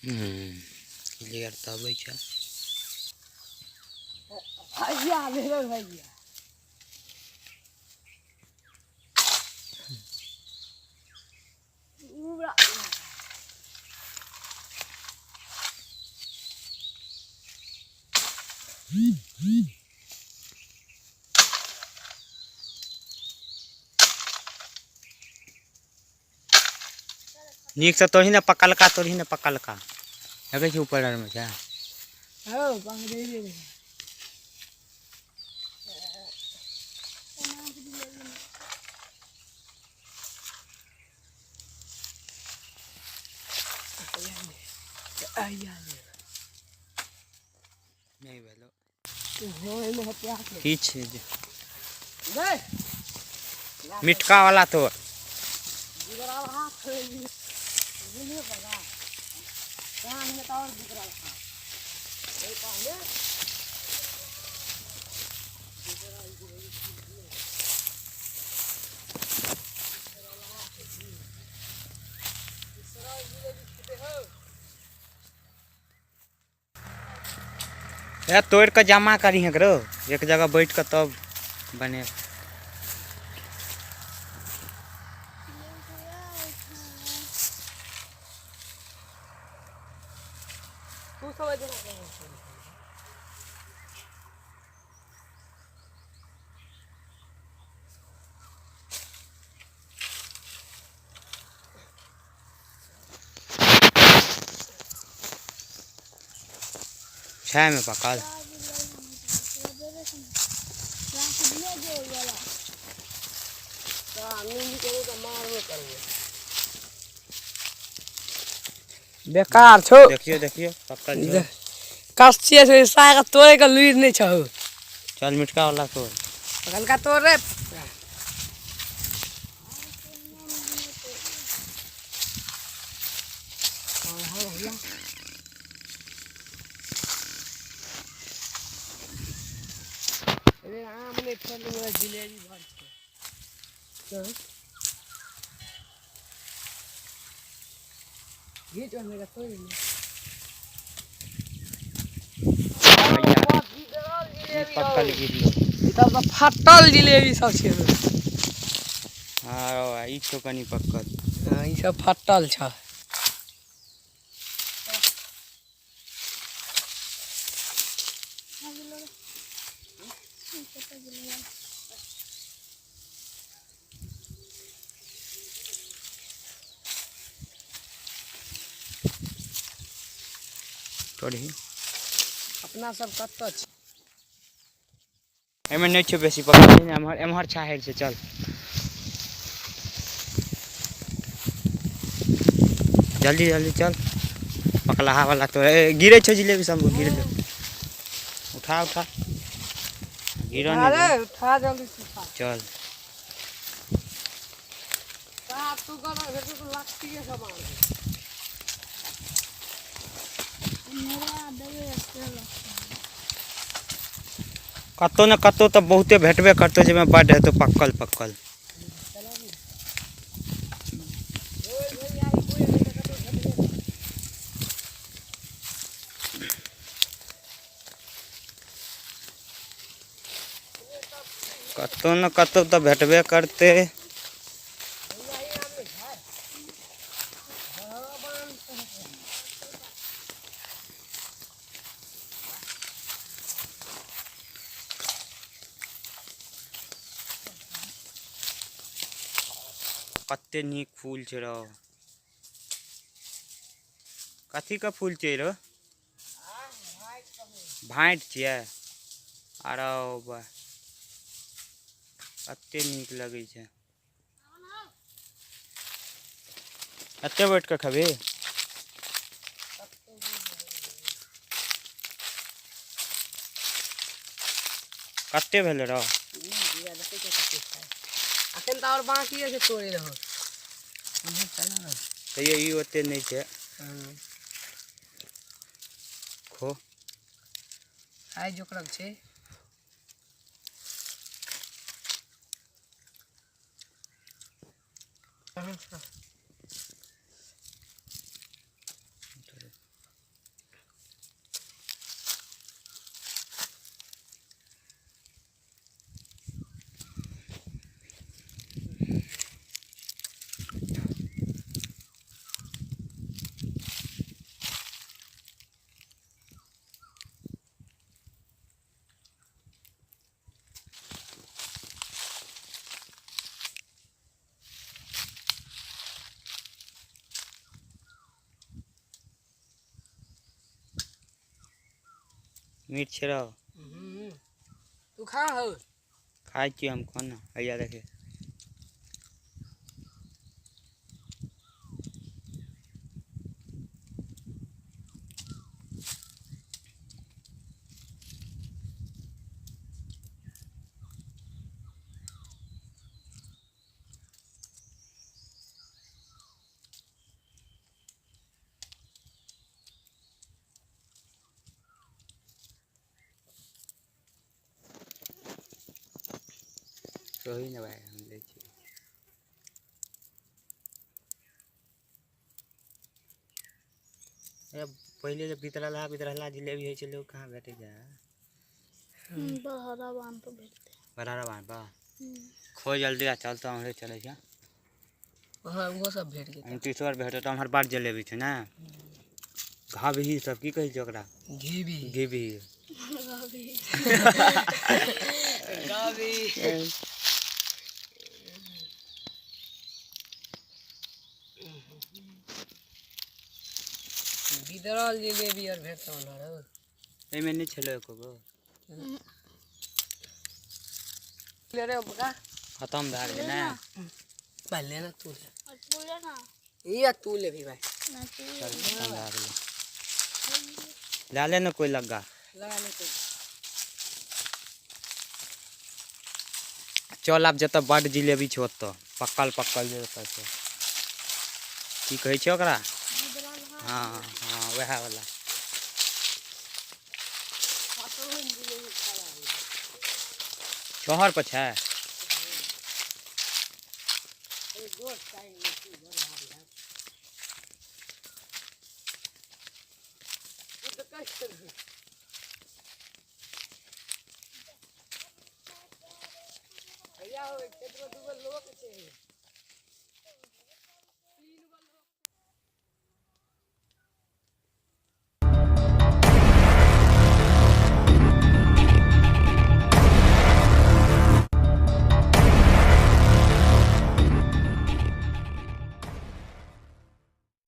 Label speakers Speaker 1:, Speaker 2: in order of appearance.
Speaker 1: Clear तऽ अबै छै।
Speaker 2: भैया भेल भैया।
Speaker 1: नीक से तोही ने पकलका, तोही ने पकलका। देखै छी ऊपर आरमे छै।
Speaker 2: हौ पंगरे।
Speaker 1: नहि भेलो की छै जे मिठका वाला तोर। ए तोड़ के जमा करी एकरो एक जगह बैठ के तब बने। छाया में पकड़।
Speaker 2: बेकार छौ।
Speaker 1: देखियो देखियो पकड़ छौ।
Speaker 2: कच्चे छै साग तोड़े के लुरि नहि छौ।
Speaker 1: चल मिटका वाला तोड़।
Speaker 2: पकलका तोड़ रे। आम नहि फड़ल, जिलेबी भर छै। घीच ओहिमे तोड़ि ले।
Speaker 1: पक्कल गिरलो।
Speaker 2: ई सब तऽ फटल जिलेबी सब छै।
Speaker 1: हाँ ई छौ कनि पक्कल।
Speaker 2: हाँ ई सब फटल छ।
Speaker 1: तोड़ही।
Speaker 2: अपना सब कतऽ छी?
Speaker 1: एहिमे नहि छौ बेसी पक्कल, एम्हर एम्हर छाहरि छै। चल जल्दी जल्दी चल। पकलाहा वाला तो गिरे छौ जिलेबी सब गिर। उठा उठा गिरो
Speaker 2: अरे
Speaker 1: नहीं।
Speaker 2: उठा जल्दी से उठा।
Speaker 1: चल
Speaker 2: तू कर तो लगती है सामान।
Speaker 1: कतौ न कतौ तऽ बहुते भेटबे करतौ जाहिमे बड्ड हेतौ पक्कल पक्कल। कतौ न कतौ तऽ भेटबे करतै। कते नीक फूल छै रौ। कथी के फूल छै रौ? भाँटि छियै। आरो बा कते नीक लगै छै। एते बैठ के खेबही? कते भेलै रौ?
Speaker 2: अखन तऽ और बाकी छै तोड़े रहो।
Speaker 1: तैयो ई ओते नहि छै। खो।
Speaker 2: खाइ जोकरक छै।
Speaker 1: मीठ छै रौ।
Speaker 2: तू खा हो।
Speaker 1: खाइ छियै हम कोना हैया देखे। सही ने भाई हम लै छी। पहिले जे बितरलहा बितरलहा जिलेबी होइ छै लोग कहाँ भेटै छै?
Speaker 3: बड़हरा बान्ह पर भेटतै।
Speaker 1: बड़हरा बान्ह पर खो जल्दी आ चल तऽ उम्हरे चलै छै।
Speaker 2: हाँ वो सब भेट जेतै।
Speaker 1: तीसवर भेटत उम्हर बड़ जलेबी छै ने। घाबही सब की कहै छै ओकरा?
Speaker 2: घीबी।
Speaker 1: घीबी।
Speaker 2: गाबी। बिदरल जिलेबी आर भेटतौ ना रौ।
Speaker 1: एहिमे नहि छलै एको गो।
Speaker 2: ले रे बका।
Speaker 1: खत्म भए गेलै ने।
Speaker 2: भाई लेना तू ले।
Speaker 3: तू ले ना।
Speaker 2: ये तू ले भी भाई।
Speaker 3: ना तू
Speaker 1: चल खत्म भए गेलै। ला ले ना कोई लग्गा।
Speaker 2: लगा ले कोई।
Speaker 1: चल आब जतऽ बड जिलेबी छै ओतऽ पक्कल पक्कल जे ओतऽ छै की कहै छै ओकरा? हाँ हाँ वएह वाला। छहर पर छै।